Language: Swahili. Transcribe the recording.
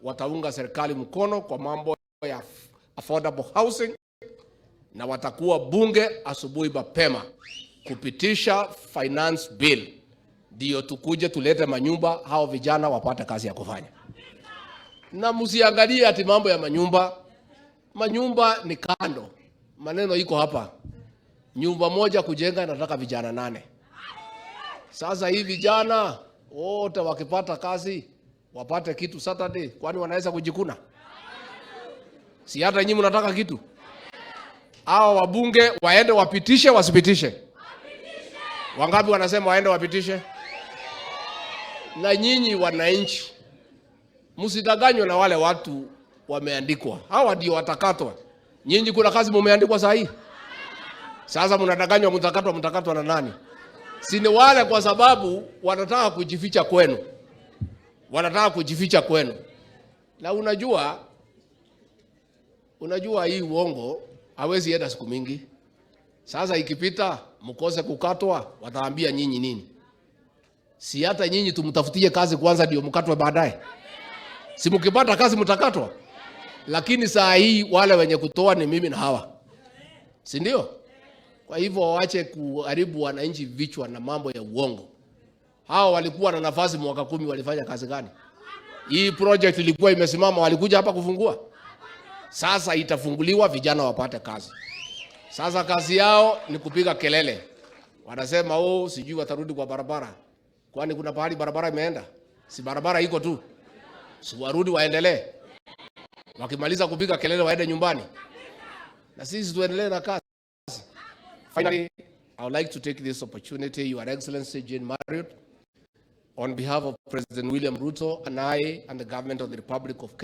wataunga serikali mkono kwa mambo ya affordable housing na watakuwa bunge asubuhi mapema kupitisha finance bill, ndio tukuje tulete manyumba, hao vijana wapate kazi ya kufanya. Na msiangalie ati mambo ya manyumba, manyumba ni kando, maneno iko hapa. Nyumba moja kujenga inataka vijana nane. Sasa hii vijana wote wakipata kazi wapate kitu Saturday, kwani wanaweza kujikuna? Si hata nyinyi mnataka kitu? Hawa wabunge waende wapitishe, wasipitishe? Wangapi wanasema waende wapitishe? Na nyinyi wananchi, msidanganywe na wale watu wameandikwa. Hawa ndio watakatwa. Nyinyi kuna kazi mumeandikwa saa hii? Sasa mnadanganywa, mtakatwa, mtakatwa na nani? Si ni wale, kwa sababu wanataka kujificha kwenu, wanataka kujificha kwenu. Na unajua hii uongo hawezi enda siku mingi. Sasa ikipita mkose kukatwa, wataambia nyinyi nini? Si hata nyinyi tumtafutie kazi kwanza ndio mkatwe baadaye? Si mkipata kazi mtakatwa? Lakini saa hii wale wenye kutoa ni mimi na hawa, si ndio? Kwa hivyo waache kuharibu wananchi vichwa na mambo ya uongo. Hawa walikuwa na nafasi mwaka 10, walifanya kazi gani? Hii project ilikuwa imesimama, walikuja hapa kufungua? Sasa itafunguliwa, vijana wapate kazi. Sasa kazi yao ni kupiga kelele, wanasema, "Oh, sijui watarudi kwa barabara." Kwani kuna pahali barabara imeenda? Si barabara iko tu, si warudi waendelee. Wakimaliza kupiga kelele waende nyumbani, na sisi tuendelee na kazi. Finally, I would like to take this opportunity, Your Excellency Jane Marriott, on behalf of President William Ruto and I and the government of the Republic of Kenya,